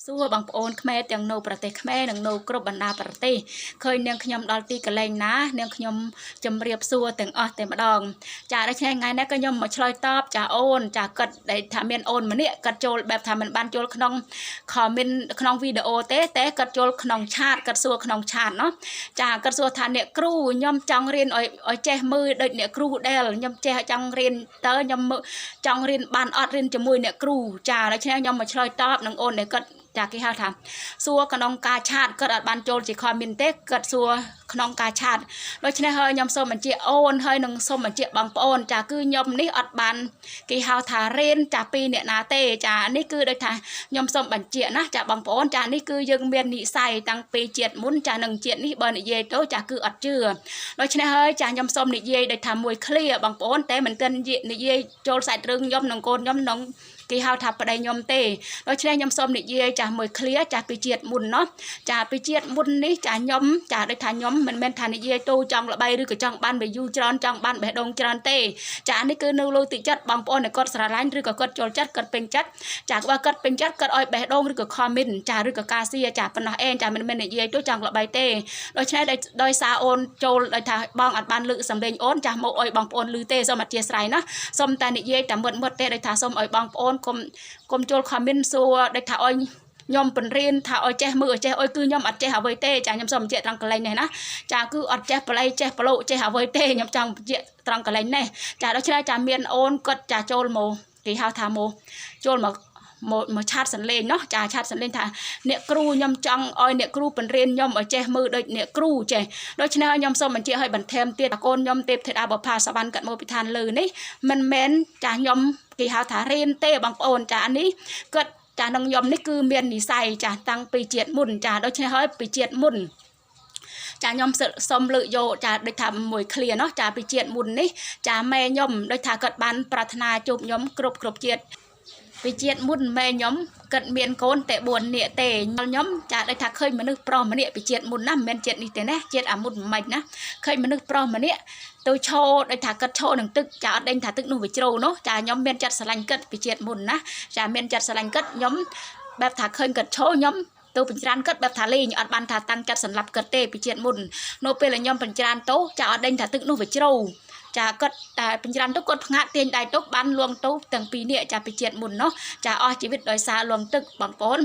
សួរបងប្អូនខ្មែរទាំងនៅប្រទេសខ្មែរនិងនៅគ្រប់បណ្ដាប្រទេសឃើញនាងខ្ញុំដល់ទីកន្លែងណានាងខ្ញុំជម្រាបសួរទាំងអស់តែម្ដងចាដូច្នេះថ្ងៃនេះក៏ខ្ញុំមកឆ្លើយតបចាអូនចាគិតដែលថាមានអូនម្នាក់គាត់ចូលបែបថាមិនបានចូលក្នុង comment ក្នុងវីដេអូទេតែគាត់ចូលក្នុង chat គាត់សួរក្នុង chat ណោះចាគាត់សួរថាអ្នកគ្រូខ្ញុំចង់រៀនឲ្យឲ្យចេះមើលដូចអ្នកគ្រូដែលខ្ញុំចេះចង់រៀនតើខ្ញុំចង់រៀនបានអត់រៀនជាមួយអ្នកគ្រូចាដូច្នេះខ្ញុំមកឆ្លើយតបនឹងអូនដែលគាត់ចាគេហៅថាសួរក្នុងការ chat គាត់អត់បានចូលជា comment ទេគាត់សួរក្នុងការ chat ដូច្នេះហើយខ្ញុំសូមបញ្ជាក់អូនហើយនឹងសូមបញ្ជាក់បងប្អូនចាគឺខ្ញុំនេះអត់បានគេហៅថារៀនចាពីអ្នកណាទេចានេះគឺដូចថាខ្ញុំសូមបញ្ជាក់ណាចាបងប្អូនចានេះគឺយើងមាននិស័យតាំងពីជាតិមុនចានឹងជាតិនេះបើនិយាយទៅចាគឺអត់ជឿដូច្នេះហើយចាខ្ញុំសូមនិយាយដូចថាមួយឃ្លាបងប្អូនតែមិនទាន់និយាយចូលសាច់រឿងខ្ញុំនិងកូនខ្ញុំនិងគេហៅថាប្តីខ្ញុំទេដូច្នេះខ្ញុំសូមនិយាយចាស់មួយឃ្លាចាស់ពីជាតិមុនណោះចាពីជាតិមុននេះចាខ្ញុំចាដូចថាខ្ញុំមិនមែនថានិយាយទៅចង់ល្បីឬក៏ចង់បាន view ច្រើនចង់បានបេះដូងច្រើនទេចានេះគឺនៅលើតិចចិត្តបងប្អូនដែលគាត់ស្រឡាញ់ឬក៏គាត់ចូលចិត្តគាត់ពេញចិត្តចាបើគាត់ពេញចិត្តគាត់ឲ្យបេះដូងឬក៏ comment ចាឬក៏ការសៀចាប៉ុណ្ណោះឯងចាមិនមែននិយាយទៅចង់ល្បីទេដូច្នេះដោយសារអូនចូលដោយថាបងអត់បានលើកសំឡេងអូនចាស់មកឲ្យបងប្អូនឮទេសូមអធិស្ឋានណាសូមតែនិយាយតែមុតមុតទេដោយថាសូមឲ្យបងប្អូនកុំកុំចូល comment សួរដោយថាឲ្យខ្ញុំបង្រៀនថាឲ្យចេះមើលឲ្យចេះអុយគឺខ្ញុំអត់ចេះអ្វីទេចាខ្ញុំសូមបញ្ជាក់ត្រង់កន្លែងនេះណាចាគឺអត់ចេះបល័យចេះប្រឡូកចេះអ្វីទេខ្ញុំចង់បញ្ជាក់ត្រង់កន្លែងនេះចាដូច្នេះចាមានអូនគាត់ចាចូលមកគេហៅថាមកចូលមកមកមក chat សន្លេងណោះចា chat សន្លេងថាអ្នកគ្រូខ្ញុំចង់ឲ្យអ្នកគ្រូបង្រៀនខ្ញុំឲ្យចេះមើលដូចអ្នកគ្រូចេះដូច្នេះខ្ញុំសូមបញ្ជាក់ឲ្យបន្ថែមទៀតកូនខ្ញុំទេពធីតាបុប្ផាសវណ្ណកាត់មកពីឋានលើនេះមិនមែនចាខ្ញុំគេហៅថារៀនទេបងប្អូនចានេះគាត់ចានឹងខ្ញុំនេះគឺមាននិស័យចាតាំងពីជាតិមុនចាដូច្នេះហើយពីជាតិមុនចាខ្ញុំសុំលើកយកចាដូចថាមួយឃ្លាណោះចាពីជាតិមុននេះចាម៉ែខ្ញុំដូចថាគាត់បានប្រាថ្នាជួបខ្ញុំគ្រប់គ្រប់ជាតិពីជាតិមុនម៉ែខ្ញុំគាត់មានកូនតែ4នាក់ទេខ្ញុំចាដូចថាឃើញមនុស្សប្រុសម្នាក់ពីជាតិមុនណាមិនមែនជាតិនេះទេណាជាតិអាមុនមិនណាឃើញមនុស្សប្រុសម្នាក់ទៅឈរដូចថាគាត់ឈរនឹងទឹកចាអត់ដេញថាទឹកនោះវាជ្រៅនោះចាខ្ញុំមានចិត្តស្រឡាញ់គាត់ពីជាតិមុនណាចាមានចិត្តស្រឡាញ់គាត់ខ្ញុំបែបថាឃើញគាត់ឈរខ្ញុំទៅបញ្ច្រានគាត់បែបថាលេងអត់បានថាតាំងចិត្តសម្លាប់គាត់ទេពីជាតិមុននៅពេលដែលខ្ញុំបញ្ច្រានទៅចាអត់ដេញថាទឹកនោះវាជ្រៅចាគាត់តែបញ្ច្រានទៅគាត់ផ្ងាក់ទាញដៃទៅបានលួងទៅទាំងពីរនាក់ចាពីជាតិមុននោះចាអស់ជីវិតដោយសារលួងទឹកបងប្អូន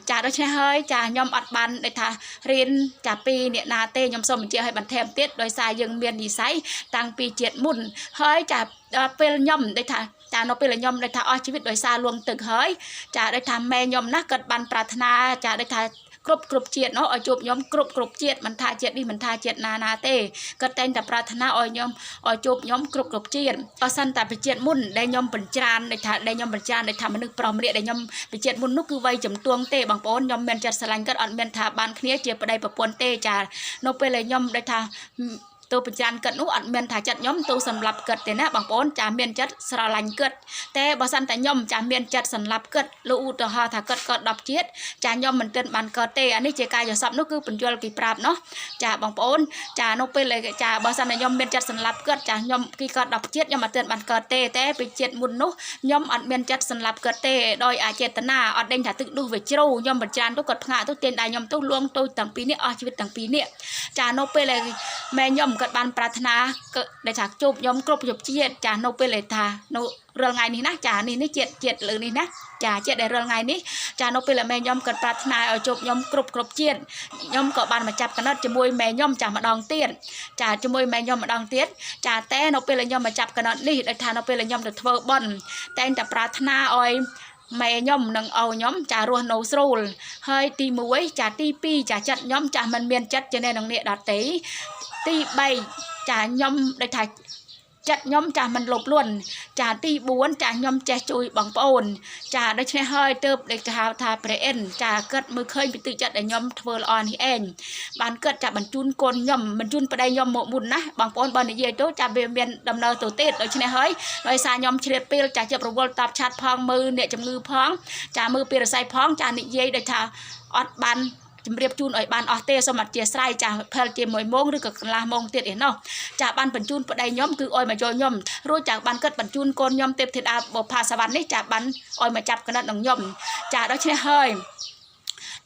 ចាដូច្នេះហើយចាខ្ញុំអត់បានដូចថារៀនចាពីអ្នកណាទេខ្ញុំសូមបញ្ជាក់ឲ្យបន្ថែមទៀតដោយសារយើងមាននិស័យតាំងពីជាតិមុនហើយចាដល់ពេលខ្ញុំដូចថាចានៅពេលខ្ញុំដូចថាអស់ជីវិតដោយសារលួងទឹកហើយចាដូចថាម៉ែខ្ញុំណាគាត់បានប្រាថ្នាចាដូចថាគ្រប់គ្រប់ជាតិនោះឲ្យជួបខ្ញុំគ្រប់គ្រប់ជាតិមិនថាជាតិនេះមិនថាជាតិណាណាទេគាត់តែងតែប្រាថ្នាឲ្យខ្ញុំឲ្យជួបខ្ញុំគ្រប់គ្រប់ជាតិបើសិនតែពីជាតិមុនដែលខ្ញុំបញ្ច្រានដូចថាដែលខ្ញុំបញ្ច្រានដូចថាមនុស្សប្រុសម្នាក់ដែលខ្ញុំពីជាតិមុននោះគឺវ័យចំទួងទេបងប្អូនខ្ញុំមានចិត្តស្រឡាញ់គាត់អត់មានថាបានគ្នាជាប្តីប្រពន្ធទេចានៅពេលដែលខ្ញុំដូចថាទៅបញ្ច្រានគិតនោះអត់មានថាចិត្តខ្ញុំទៅសម្លាប់គិតទេណាបងប្អូនចាមានចិត្តស្រឡាញ់គិតតែបើសិនតែខ្ញុំចាមានចិត្តសម្លាប់គិតលោកឧទាហរណ៍ថាគិតកើត10ជាតិចាខ្ញុំមិនទាន់បានកើតទេអានេះជាការយល់សពនោះគឺបញ្យលគេប្រាប់ណោះចាបងប្អូនចានៅពេលចាបើសិនតែខ្ញុំមានចិត្តសម្លាប់គិតចាខ្ញុំគេកើត10ជាតិខ្ញុំអត់ទាន់បានកើតទេតែពីជាតិមុននោះខ្ញុំអត់មានចិត្តសម្លាប់គិតទេដោយអចេតនាអត់ដេញថាទឹកនោះវាជ្រៅខ្ញុំបញ្ច្រានទៅគាត់ផ្ងាកទៅទាញដៃខ្ញុំទៅលួងទៅទាំងពីរនេះអស់ជីវិតទាំងពីរនេះចានៅពេលដែលម៉ែខ្ញុំគាត់បានប្រាថ្នាដែលថាជួបខ្ញុំគ្រប់យុគជាតិចានៅពេលដែលថានៅរាល់ថ្ងៃនេះណាចានេះនេះជាតិជាតិលើនេះណាចាជាតិដែលរាល់ថ្ងៃនេះចានៅពេលដែលម៉ែខ្ញុំគាត់ប្រាថ្នាឲ្យជួបខ្ញុំគ្រប់គ្រប់ជាតិខ្ញុំក៏បានមកចាប់កណិតជាមួយម៉ែខ្ញុំចាម្ដងទៀតចាជាមួយម៉ែខ្ញុំម្ដងទៀតចាតែនៅពេលដែលខ្ញុំមកចាប់កណិតនេះដោយថានៅពេលដែលខ្ញុំទៅធ្វើបុណ្យតែងតែប្រាថ្នាឲ្យម៉ែខ្ញុំនិងឪខ្ញុំចារស់នៅស្រួលហើយទី1ចាទី2ចាចិត្តខ្ញុំចាមិនមានចិត្តជាអ្នកនឹងអ្នកដតីទី3ចាខ្ញុំដូចថាចិត្តខ្ញុំចាមិនលោភលន់ចាទី4ចាខ្ញុំចេះជួយបងប្អូនចាដូច្នេះហើយទើបដែលគេហៅថាព្រះអិនចាគិតមើលឃើញពីទឹកចិត្តដែលខ្ញុំធ្វើល្អនេះឯងបានគិតចាបញ្ជូនកូនខ្ញុំបញ្ជូនប្តីខ្ញុំមកមុនណាបងប្អូនបើនិយាយទៅចាវាមានដំណើរទៅទៀតដូច្នេះហើយដោយសារខ្ញុំឆ្លៀតពេលចាជាប្រវល់តប chat ផងមើលអ្នកជំងឺផងចាមើលពីរស័យផងចានិយាយដូចថាអត់បានជំរាបជូនឲ្យបានអស់ទេសូមអធិស្ឋានចាផលជាមួយម៉ោងឬក៏កន្លះម៉ោងទៀតឯណោះចាបានបញ្ជូនប្តីខ្ញុំគឺឲ្យមកយកខ្ញុំរួចចាបានគិតបញ្ជូនកូនខ្ញុំទេពធីតាបុប្ផាសវណ្ណនេះចាបានឲ្យមកចាប់កណិតនឹងខ្ញុំចាដូច្នេះហើយ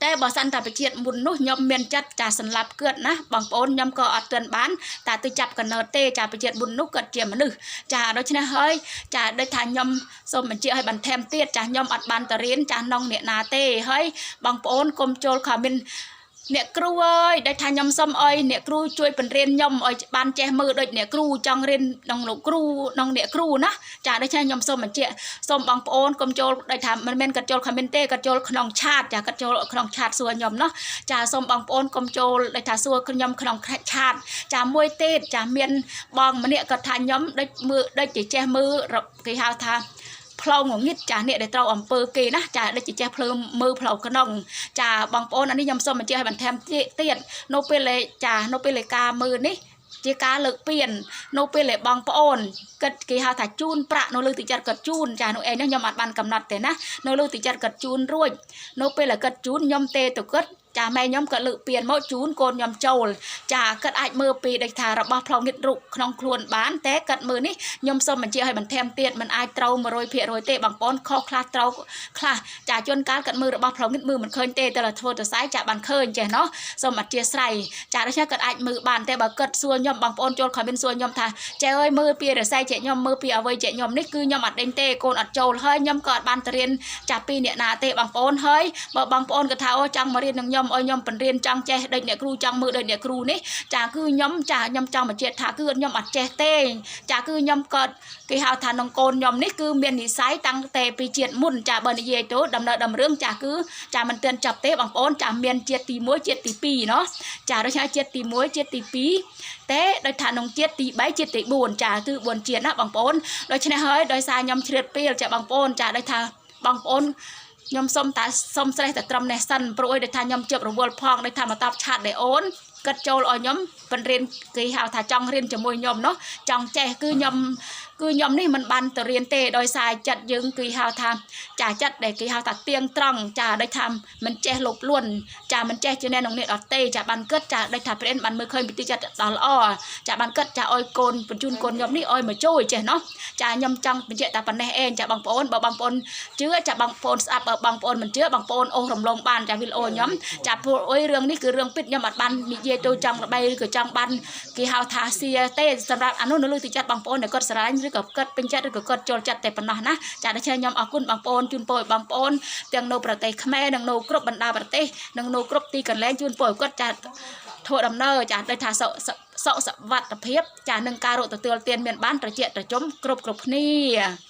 តែបើសិនតែបជាតិមុននោះខ្ញុំមានចិត្តចាសម្លាប់គាត់ណាបងប្អូនខ្ញុំក៏អត់ទាន់បានតែទៅចាប់កណើតទេចាបជាតិមុននោះគាត់ជាមនុស្សចាដូច្នេះហើយចាដូចថាខ្ញុំសូមបញ្ជាក់ឲ្យបន្ថែមទៀតចាខ្ញុំអត់បានទៅរៀនចានងអ្នកណាទេហើយបងប្អូនកុំចូលខមមិនអ្នកគ្រូអើយដែលថាខ្ញុំសុំអុយអ្នកគ្រូជួយបង្រៀនខ្ញុំឲ្យបានចេះមើលដូចអ្នកគ្រូចង់រៀនក្នុងលោកគ្រូក្នុងអ្នកគ្រូណាចាដូច្នេះខ្ញុំសូមបញ្ជាក់សូមបងប្អូនកុំចូលដូចថាមិនមែនគាត់ចូល comment ទេគាត់ចូលក្នុង chat ចាគាត់ចូលក្នុង chat សួរខ្ញុំណោះចាសូមបងប្អូនកុំចូលដូចថាសួរខ្ញុំក្នុង chat ចាមួយទៀតចាមានបងម្នាក់គាត់ថាខ្ញុំដូចមើលដូចជាចេះមើលគេហៅថាផ្លូវងងឹតចាអ្នកដែលត្រូវអំពើគេណាចាដូចជាចេះភ្លើមើលផ្លូវក្នុងចាបងប្អូនអានេះខ្ញុំសូមបញ្ជាក់ឲ្យបន្ថែមទៀតនៅពេលលេចានៅពេលលេការមើលនេះជាការលើកពៀននៅពេលដែលបងប្អូនគិតគេហៅថាជូនប្រាក់នៅលើទឹកចិត្តគាត់ជូនចានោះឯងនេះខ្ញុំអត់បានកំណត់ទេណានៅលើទឹកចិត្តគាត់ជូនរួចនៅពេលដែលគាត់ជូនខ្ញុំទេទៅគាត់ចាម៉ែខ្ញុំក៏លើកពៀនមកជូនកូនខ្ញុំចូលចាគាត់អាចមើលពីដូចថារបស់ផ្លូវងិតរូបក្នុងខ្លួនបានតែគាត់មើលនេះខ្ញុំសូមបញ្ជាក់ឲ្យបន្ថែមទៀតมันអាចត្រូវ100%ទេបងប្អូនខុសខ្លះត្រូវខ្លះចាជួនកាលគាត់មើលរបស់ផ្លូវងិតមើលមិនឃើញទេតែធ្វើទៅស្អែកចាបានឃើញចេះណោះសូមអធិស្ឋានចាដូច្នេះគាត់អាចមើលបានតែបើគាត់សួរខ្ញុំបងប្អូនចូល comment សួរខ្ញុំថាចែអើយមើលពីរស័យចែខ្ញុំមើលពីអ្វីចែខ្ញុំនេះគឺខ្ញុំអត់ដេញទេកូនអត់ចូលហើយខ្ញុំក៏អត់បានទៅរៀនចាប់ពីអ្នកណាទេបងប្អូនហើយបើបងប្អូនគាត់ថាអូចង់មករៀននឹងខ្ញុំឲ្យខ្ញុំបង្រៀនចង់ចេះដូចអ្នកគ្រូចង់មើលដូចអ្នកគ្រូនេះចាគឺខ្ញុំចាខ្ញុំចង់បញ្ជាក់ថាគឺខ្ញុំអត់ចេះទេចាគឺខ្ញុំក៏គេហៅថានងកូនខ្ញុំនេះគឺមាននិស័យតាំងតែពីជាតិមុនចាបើនិយាយទៅដំណើរដំរឿងចាគឺចាមិនទាន់ចាប់ទេបងប្អូនចាមានជាតិទី1ជាតិទី2ណោះចាដូច្នេះជាតិទី1ជាតិទី2តែដោយថានងជាតិទី3ជាតិទី4ចាគឺ4ជាតិណាបងប្អូនដូច្នេះហើយដោយសារខ្ញុំជ្រៀតពេលចាបងប្អូនចាដោយថាបងប្អូនខ្ញុំសុំតែសុំស្រេះតែត្រឹមនេះសិនព្រោះអីដោយថាខ្ញុំជិបរវល់ផងដោយថាមកតប chat ដែលអូនគិតចូលឲ្យខ្ញុំបង្រៀនគេហៅថាចង់រៀនជាមួយខ្ញុំណោះចង់ចេះគឺខ្ញុំគឺខ្ញុំនេះមិនបានទៅរៀនទេដោយសារចិត្តយើងគឺហៅថាចាចិត្តដែលគេហៅថាទៀងត្រង់ចាដូចថាមិនចេះលោភលន់ចាមិនចេះជាអ្នកនងនេះអត់ទេចាបានគិតចាដូចថាព្រះបានមើលឃើញពីទីចិត្តដល់ល្អចាបានគិតចាឲ្យកូនបញ្ជូនកូនខ្ញុំនេះឲ្យមកជួយចេះណោះចាខ្ញុំចង់បញ្ជាក់តែប៉ុណ្ណេះឯងចាបងប្អូនបើបងប្អូនជឿចាបងប្អូនស្ដាប់បើបងប្អូនមិនជឿបងប្អូនអូសរំលងបានចាវីដេអូខ្ញុំចាព្រោះអុយរឿងនេះគឺរឿងពិតខ្ញុំអត់បាននិយាយទៅចង់ល្បីឬក៏ចង់បានគេហៅថាសៀទេសម្រាប់អានោះនៅលើទីចិត្តបងប្អូនដែលគាត់ស្រឡាញ់ឬក៏គាត់ពេញចិត្តឬក៏គាត់ចូលចិត្តតែប៉ុណ្ណោះណាចាដូច្នេះខ្ញុំអរគុណបងប្អូនជូនពរឲ្យបងប្អូនទាំងនៅប្រទេសខ្មែរនិងនៅគ្រប់បណ្ដាប្រទេសនិងនៅគ្រប់ទីកន្លែងជូនពរឲ្យគាត់ចាធ្វើដំណើរចាដូចថាសុខសុខសុវត្ថិភាពចានឹងការរកទទួលទានមានបានត្រជាក់ត្រជុំគ្រប់គ្រប់គ្នា។